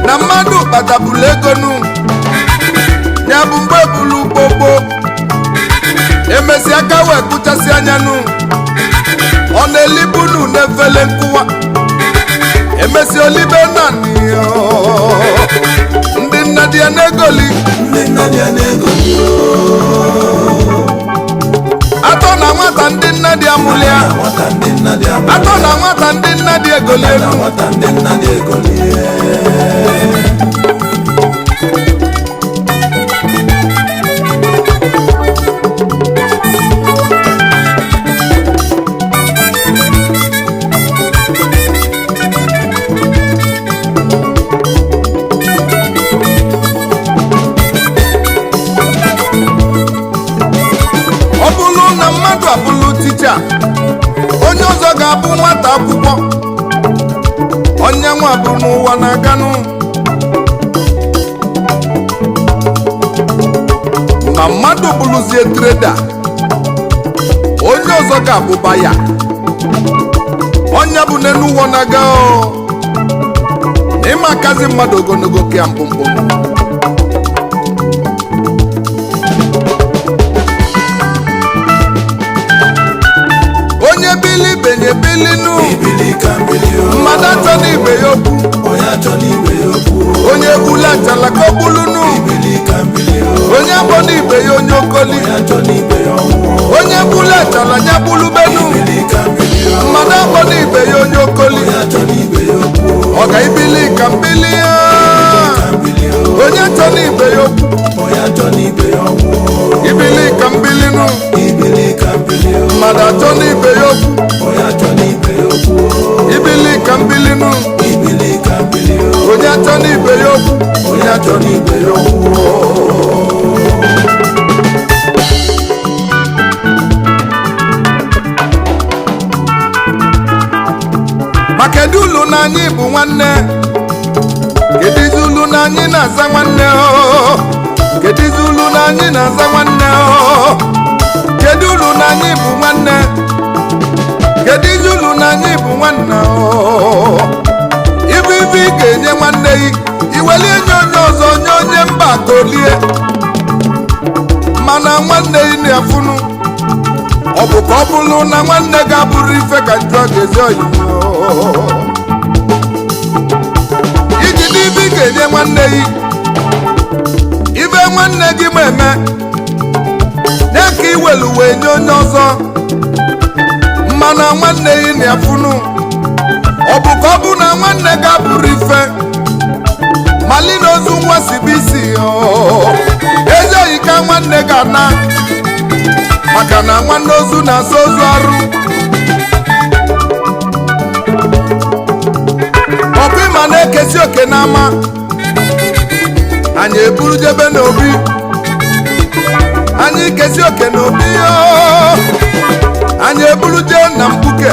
Na mmadụ kpatabụlụ ego nụ, ya bụ mgbe bulu gbogbo, emesi aka wee kụchasị anya nụ, ọ na-elibunu n'efele nkụwa, emesi olibe naanị ndị nnadi ya na-egoli. Ndị nnadị a na-ego. Atọ na nwata, ndị nnadi amụlịa. Nwata, ndị nnadị amụ. Atọ na nwata, ndị nnadi egoli elu. Nwata, ndị nnadị egolie. Ọ bụrụ na mmadụ abụrụ ticha, onye ọzọ ga-abụ nwata akwụkwọ. Onye nwa bụ n'ụwa na-aganụ, ma mmadụ bụrụzie trader, onye ọzọ ga-abụ buyer. Onye bụ n'elu ụwa na-aga o ịma akazi mmadụ ogologo ka mkpụmkpụ. Onye bili benye bilinu. Ibili ka mbili o. Mmadụ achọ n'ibe ya okwu. Onye achọ n'ibe ya okwu. Onye gbulu achala ka o gbulunu. Ibili ka mbili o. Onye agbọ n'ibe ya onye okoli. Onye achọ n'ibe ya ọnwụ. Onye gbulu achala ya gbulubenu. Ibili ka mbili o. Mmadụ agbọ n'ibe ya onye okoli. Onye achọ n'ibe ya okwu. Ọga ibili ka mbili ya. Ka mbili o. Onye achọ n'ibe ya okwu. Onye achọ n'ibe ya ọnwụ. Ibili ka mbilinu. Ibili ka mbili o. Mmadụ achọ n'ibe ya okwu. Onye achọ n'ibe ya okwu. Ibili ka mbilinu. Ibili ka mbili o. Onye achọ n'ibe ya okwu. Onye achọ n'ibe ya okwu. Ma kedu ulu na anyị bụ nwanne? Kedu izi ulu na anyị na-aza nwanne o? Kedizi ulu na anyị na-aza nwanne ọ? Kedu ulu na anyị bụ nwanne? Kedizi ulu na anyị bụ nwanne ọ? Ibe ibe ị ga-enye nwanne gị, iwelie nye onye ọzọ, nye onye mba kolie, mana nwanne gị na-afụnụ. Ọ bụ ka ọ bụrụ na nwanne gị abụrụ ife ka njọ ga-ezi oyi iji n'ibe ị ga-enye nwanne gị, ibe nwanne gị ma eme nye ka iwelu wee nye onye ọzọ, mana nwanne gị na-afụnụ. Ọ bụ ka ọ bụ na nwanne gị abụrụ ife mali na ozu nwa si bụ isi ezi oyi ka nwanne gị ana, maka na nwanne ozu na-asa ozu arụ. Ọkụ ịma na-ekesi oke n'ama, anyị eburu jebe n'obi, anyị kesi oke n'obi, anyị eburu jee na mkpuke.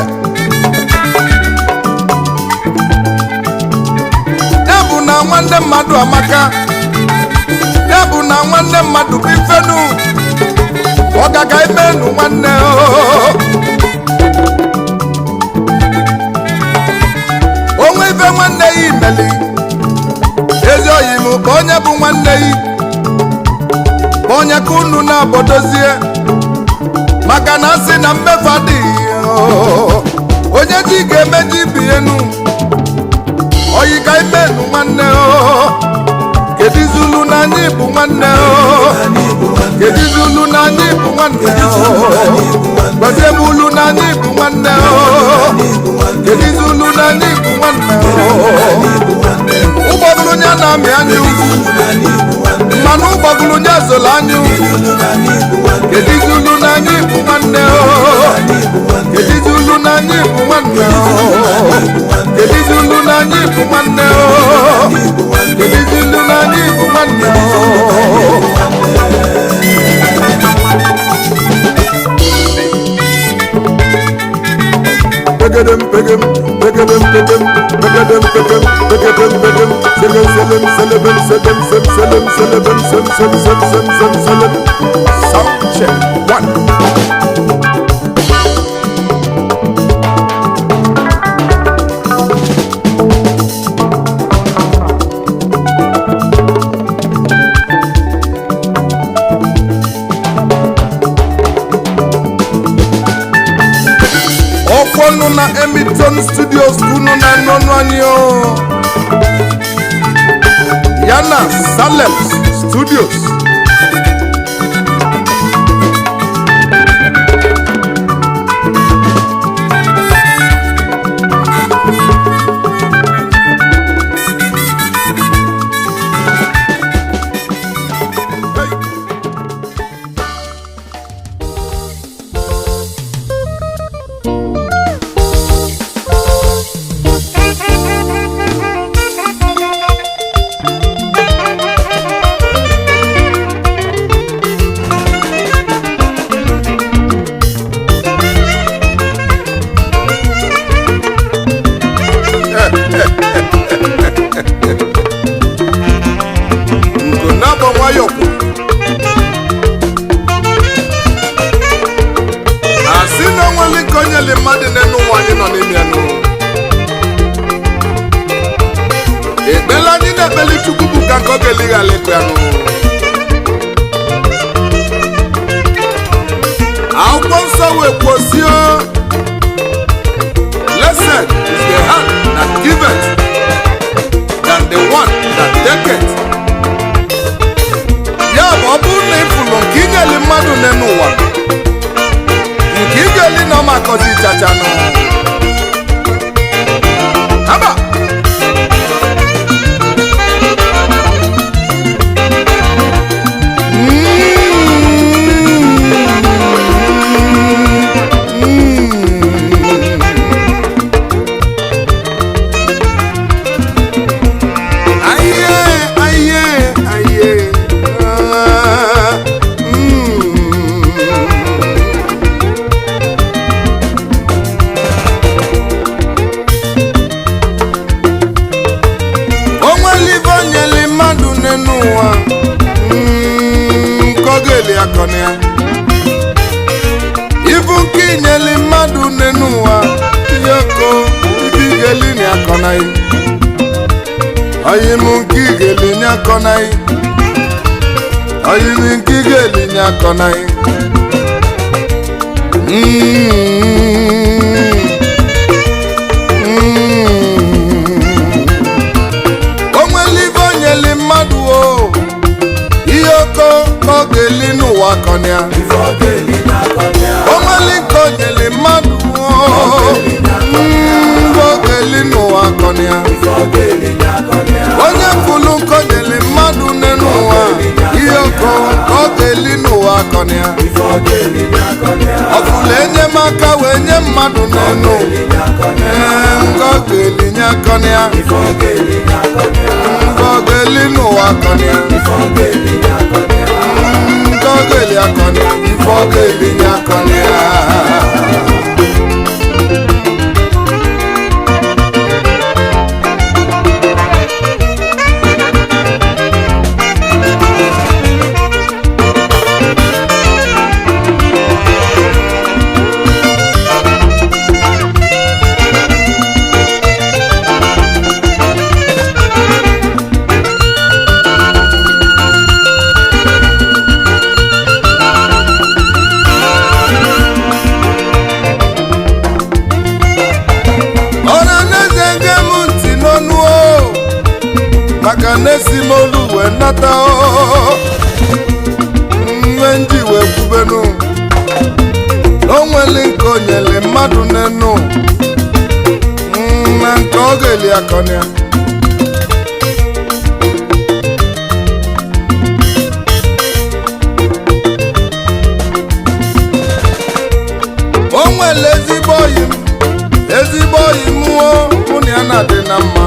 Ya bụ na nwanne mmadụ amaka, ya bụ na nwanne mmadụ bụ ifenu ọgaga imenu nwanne. Onwe ife nwanne ya imeli ezi oyi m ka onye bụ nwanne ya, ka onye ka unu na-abodozie, maka na asị na mmefu adịghị onye ji ga-emeji bienu oyi ka imenu nwanne. Kedizulu na anyị bụ nwanne? Kedizulu na anyị bụ nwanne? Gbazie m ulu na anyị bụ nwanne. Kedizulu na anyị bụ nwanne? Ụgbọgụrụ nya na-amị anya ugwu, mmanụ ụgbọgụrụ nya zụlụ anya ugwu. Kedizulu na anyị bụ nwanne? Kedizulu na anyị bụ nwanne? Kedizulu na anyị bụ nwanne? Kedizulu na anyị bụ nwanne? Pegedem pegem pegedem pegem pegedem pegem pegedem pegem selem selem selebem selem sem selem selebem sem sem sem sem sem selem. Sound check one. Ọkwọnụ na Emiton Studios unu na nnọnụ anyị o, ya na Salem Studios. Nko na-agba nwayọ kwụ asị na onweli nke onyeli mmadụ n'elu ụwa anyị nọ n'ime ya nụ. Ekpele anyị na-ekpeli Chukwu bụ ka nke ọ ga-elighala ịkụ ya nụ. Akwụkwọ nsọ wee kwuo, "Blessed is the hand that giveth than the one that taketh." Ya bụ, ọ bụrụ na ị fụlụ nke inyeli mmadụ n'elu ụwa, nke ị ga-eli na ọma akọzi chachanụ haba. Aye, aye, aye, ah, mm. ga-eli na akọnaghị. Oyi m nke ị ga-eli na akọnaghị. Oyi m nke ị ga-eli na akọnaghị. O nwere ibe onyeli mmadụ o, ihe oko ka ọ ga-eli n'ụwa kọnịa. O nwere nke onyeli mmadụ o, mgbe ọ ga-eli n'ụwa kọnịa. Onye fulu nke onyeli mmadụ nne n'ụwa, ihe oko ka ọ ga-eli n'ụwa kọnịa. Ọfụlụ enyemaka wee nye mmadụ n'enu, ee, nke ọ ga-eli nye akọnịa. Nke ọ ga-eli n'ụwa akọnịa. Nke ọ ga-eli akọnịa. Ife ọ ga-eli nye akọnịa. Ọra n'eze, nge m ntị n'ọnụ o, maka na esi m olu wee nata o. Nwe nji wee kwubenu na o nweli nke onyeli mmadụ n'enu na nke ọ ga-eli akọnịa. O nwere ezigbo oyi m, ezigbo oyi m o, mụ na ya na-adị na mma.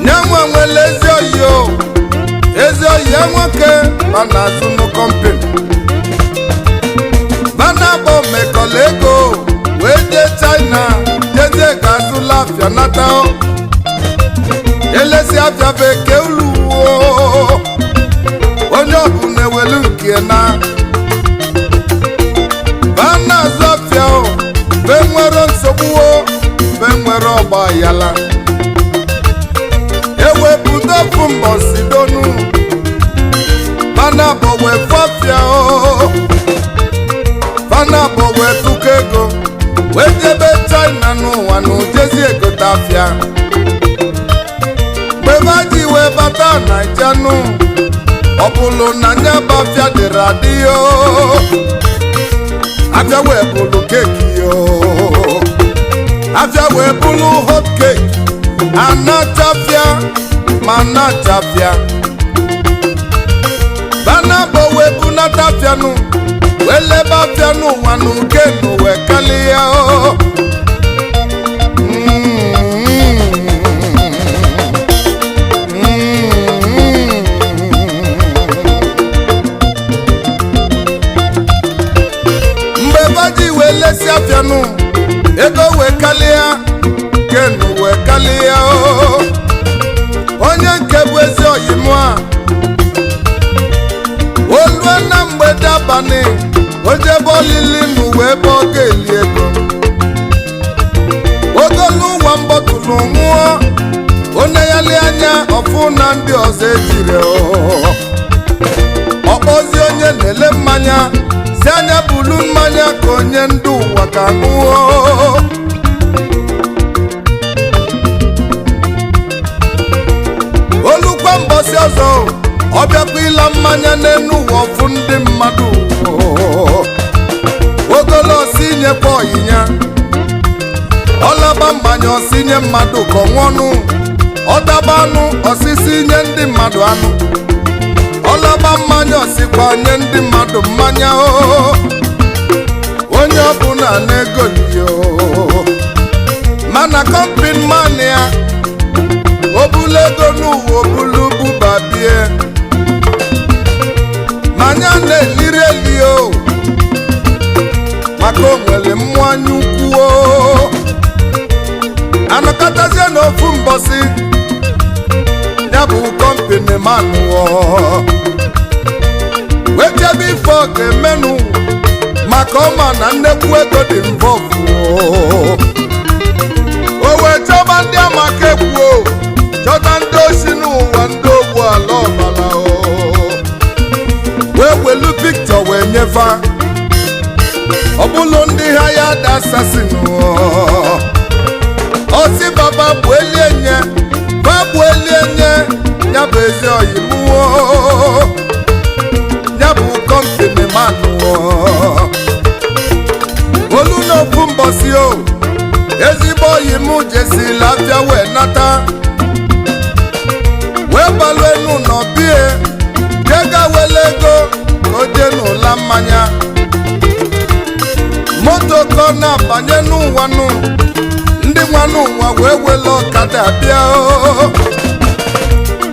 Nye nwe nwere ezi oyi o, ezi oyi ya nwoke ma na-azụ nụ kọmpini banabọ mekọla ego wee jee China, jezie ka azụla afịa nata o. Elesi afịa bekee ulu o, onye ọbụla ewelu nke na bana azụ afịa o, be nwere nsogbu o, be nwere ọgba yala. Ewepụta ofu mbọsi donu bana bụ wee fọfịa o, bana bụ wee tụkọ ego wee jebe China n'ụwa na ujezi egote afịa. Mgbe ba ji wee bata Naija nụ, ọ bụlụ na nyaba afịa dịrị adị o, afịa wee bụlụ keki yo, afịa wee bụlụ hot cake. Anachafịa ma nachafịa, banabo wee bunata afịanụ, wee lebe afịa n'ụwa na ukenu wee kalịa o. Mgbe baji wee lesi afịanụ, ego wee kalịa, kenu wee kalịa o. Onye nke bụ ezi oyimụ a, olue na mgbede abalị, ojebe olili n'ụwa ebe ọ ga-eli ego, ogolu ụwa mbọtụlụ nwụọ oneyali anya ọfụ na ndị ọzọ ejiri o. Ọkpọzi onye na-ele mmanya si anya bulu mmanya ka onye ndị ụwa ka ṅụọ. Olukwa mbọsị ọzọ, ọ bịakwa ịla mmanya n'enu ụwa ọfụ ndị mmadụ, ogolo ọsị nyekwa ọyịnya, ọlaba mmanya ọsị nye mmadụ ka ọ nwụọnụ, ọdaba anụ ọsịsị nye ndị mmadụ anụ, ọlaba mmanya ọsịkwa nye ndị mmadụ mmanya o. Onye ọbụla na-egolio mana kọmpin man ya obulu ego n'ụwa, obulu bubabie manya na-eliri eli o, maka o nwere mmụọ anya ukwu o. Anọkọtazie n'ofu mbọsị, ya bụ kọmpini manụọ wee chebe ife ọ ga-emenụ, maka ọma na nnekwu ego dị mvọvụ. fa ọ bụlụ ndị ha ya da assassin. Ọsị baba bụ elie nye fa bụ elie nye ya bụ ezi oyi mụọ ya bụ company man. Olu n'ofu mbọsi o ezigbo oyi mụ jesila afịa wee nata wee balụ enu nọ bie jega wele ego ka o jee n'ụla mmanya moto ka ọ na-abanye n'ụwa nụ ndị nwa n'ụwa wee wele ọkada bịa o.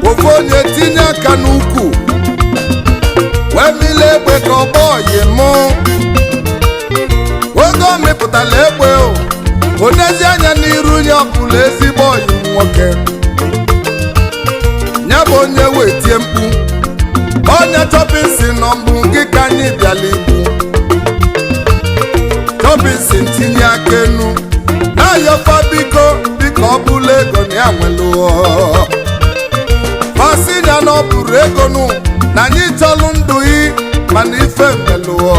Ofu onye tinye aka n'ukwu wee mile egbe ka ọ gbaa oyi mụ. Oge ọ mịpụtara egbe o onezi anya n'iru ya ọbụla ezigbo oyi nwoke ya bụ onye wee tie mkpu onye chọpịsị nọ mbụ gị ka anyị bịala igbu. Chọpịsị tinye aka enu na-ayọfa biko biko ọ bụla ego na ya nwere fasị ya na ọ bụrụ ego nụ na anyị chọlụ ndụ yi mana ife melụọ.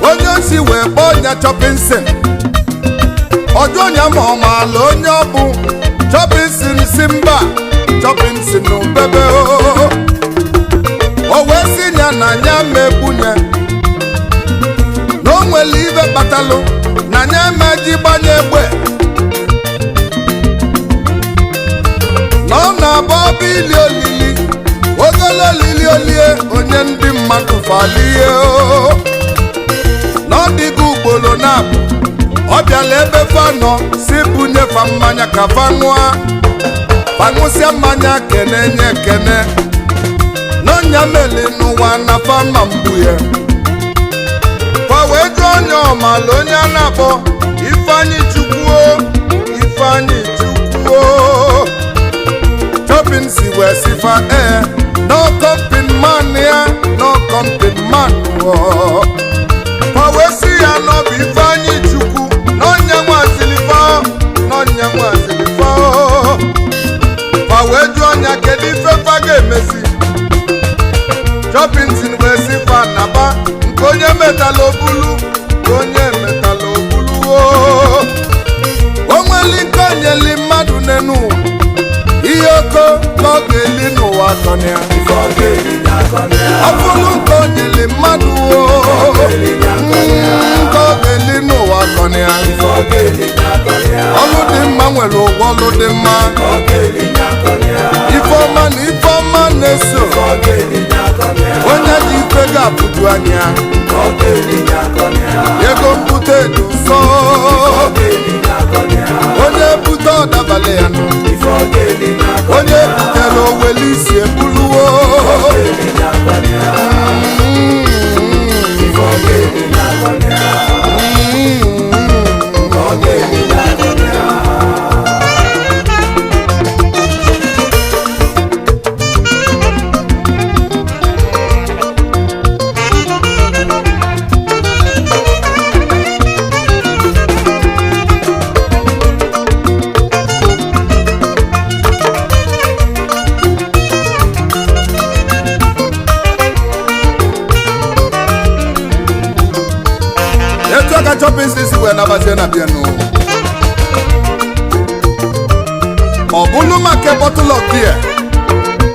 Onye osi wee kpọọ ọnya chọpịnsịn ọjọ ọnya ma ọ maala onye ọ bụ chọpịnsịn si mba chọpịnsịn bebe o wee sị ya na anya ma egbunye na o nwere ibe kpatalụ na anya eme ji gbanye egbe na ọ na-abụ ọbụ ili olili ogolo olili olie onye ndị mmadụ falie na ọ dịgo ugboro na-abụ ọ bịala ebe fa nọ si bunye fa mmanya ka fa ṅụa fa ṅụsịa mmanya kene nye kene n'ọnya meli n'ụwa na fa ma mgbu ya fa wee jụọ onye ọmala onye a na-akpọ Ifeanyi Chukwuo Ifeanyi Chukwuo. Chọpịnsị wee sị fa ee no company man ya no company man o. Fa wee sị ya n'ọbụ Ifeanyi Chukwu n'ọnya nwazilifa n'ọnya nwazilifa. Fa wee jụọ ọnya kedu ife fa ga-emezi. Chọpịnsị wee sị fa naba nke onye metala obulu nke onye metala obulu o. O nweli nke onyeli mmadụ n'enu ihe oko ka ọ ga-eli n'ụwa akọnịa ọ bụrụ nke onyeli mmadụ o nke ọ ga-eli n'ụwa akọnịa. Ọlụ dị mma nwere ụgwọ ọlụ dị mma ifeọma na ifeọma na-eso onye ji ife ga-apụju anya ego mbute dị ụsọ onye bute ọdabalị ya nụ onye butere owele isi ebuluwo. Etu aka chọpịnsị si wee nabazie na bianụ ọ bụlụ maka bottle of beer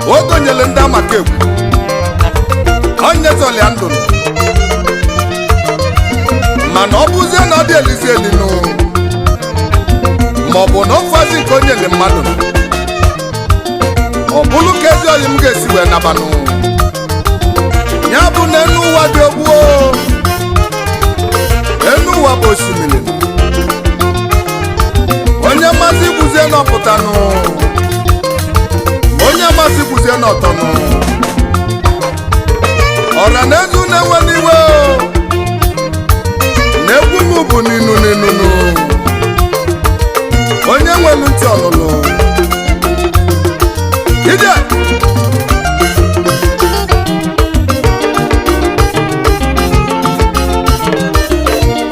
o gonyere ndị amaka egwu onyezọlia ndụ mana ọ bụzie na ọ dị elizi elinu ma ọ bụ na ofazi nke onyele mmadụ ọ bụlụ ka ezi oyi m ga-esi wee nabanụ ya bụ na enu ụwa dị ogbuo enu ụwa bụ osimiri onye mmasị gwuzie n'ọpụtanụ onye mmasị gwuzie n'ọtọnụ ọra na ezu na-enwe n'iwe na egwu m bụ n'inu n'inunu onye nwere ntị ọlụlụ ije.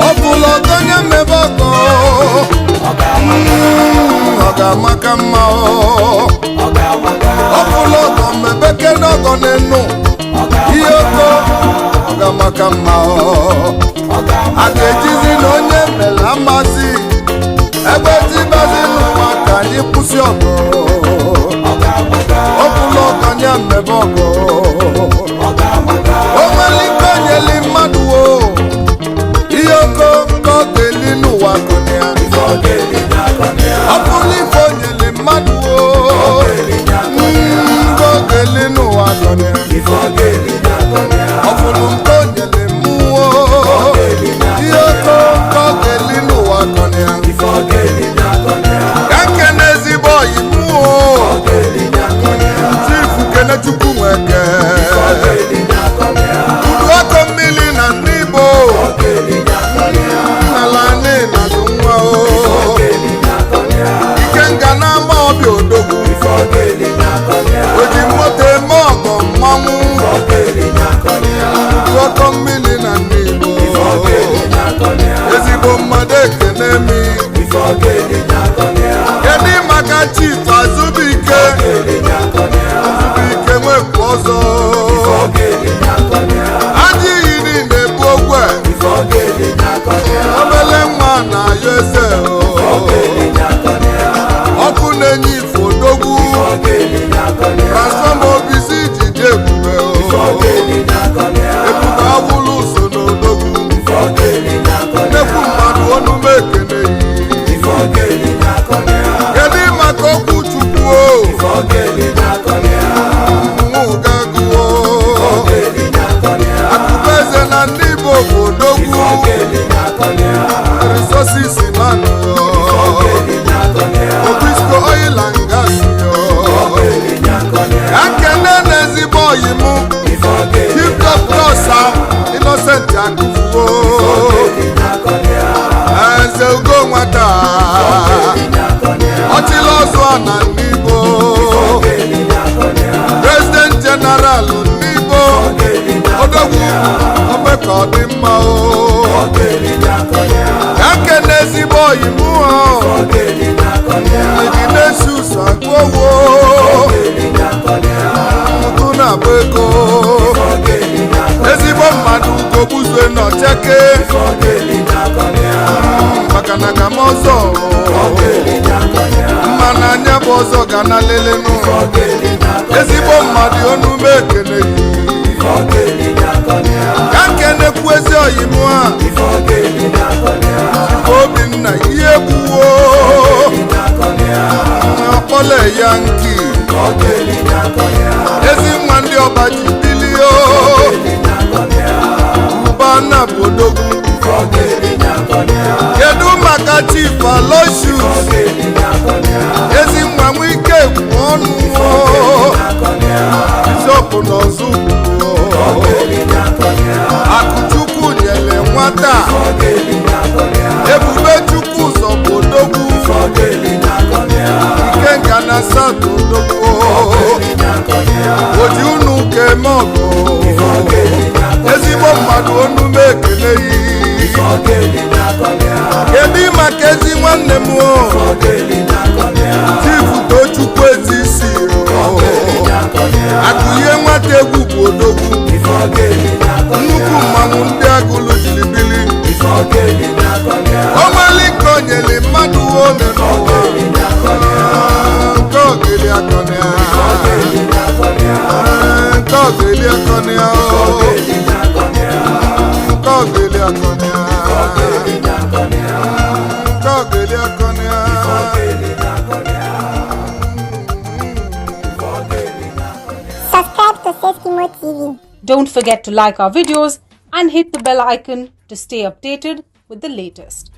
Ọ bụla ọgọ onye mmebe ọgọ ọ ga-amaka mma ọ bụla ọgọ mmebe kene ọgọ n'enu ihe oko. ọka mma ọ. A ga-ejizi na onye mere amasị ebe tibazi n'ụwa ka anyị kwụsị ọgụ. Ọbụla ọganya mmebe ọgụ, o nwere ike onyeli mmadụ o ihe oko ka ọ ga-eli n'ụwa kọnịa. Ọ bụrụ ife onyeli mmadụ o ka ọ ga-eli n'ụwa kọnịa. Ọ bụrụ nke onyeli mmụọ ihe oko ka ọ ga-eli n'ụwa kọnịa. Ka nke na ezigbo ọyị mmụọ, Chifu Kenechukwu Nweke, udu ọkụ mmiri na Nnibo nnala nịnazụ nwa o Ikenga na-ama ọbịa odogwu o ji moto eme ọgọ mmanwụ. Udu ọkụ mmiri na Nnibo, ezigbo mmadụ, ekene mi. Kedu maka Chief Azubike? Azubike nwepụ ọzọ ajọ iyi niile bụ ogwe obele nwa na-ayọ eze o. Ọkụ na-enye ifo odogwu, transfọma obisi jide ebube o. Ebube awụlụ so n'odogwu, nnekwu mmadụ, onume ekene yi. Kedu maka okwu Chukwu o nwụgagụo akụba eze na ndị Igbo bụ odogwu resources man, Obisco Oil and Gas. Ka nkene na ezigbo oyi mụ, Chief Doctor Sir Innocent Akụfuo, eze ugo nwata, ọchịla ọzọ na Ndigbo, President General Ndigbo, odogwu ome ka ọ dị mma o. Ka nkene ezigbo oyi mụ Ignatius Agbowo, ụtụ na-abụ ego, ezigbo mmadụ, ugogbuzue nọcheke maka na ka m ọzọ mma na anya bụ ọzọ ga na lelenu. Ezigbo mmadụ, onume ekene yi. Ka nkenekwu ezi oyi mụ a, Obinna ihe gbuwo ọkpọle ya nki, ezi nwa ndị ọba ji bilio ụba na bụ odogwu. Kedu maka Chief Aloysius, ezi nwa nwike kwu ọnụ, bishọp n'ọzọ, Akụchukwu nyere nwata, Ebube Chukwu ụzọ bụ odogwu, Ikenga na South odogwu oji unu keme ọgụ, ezigbo mmadụ, onume ekele yi. Kedu maka ezi nwanne m o, Chief Tochukwu ezi isi akụnye nwata egwu bụ odogwu, nnukwu mmanwụ ndị agụlụ jiri bili onweli nke onyeli mmadụ one n'ụwa nke ogeli akọnịa, nke ogeli akọnịa, nke ogeli akọnịa, nke ogeli akọnịa. Subscribe to Safety Mo TV. Don't forget to like our videos and hit the bell icon to stay updated with the latest.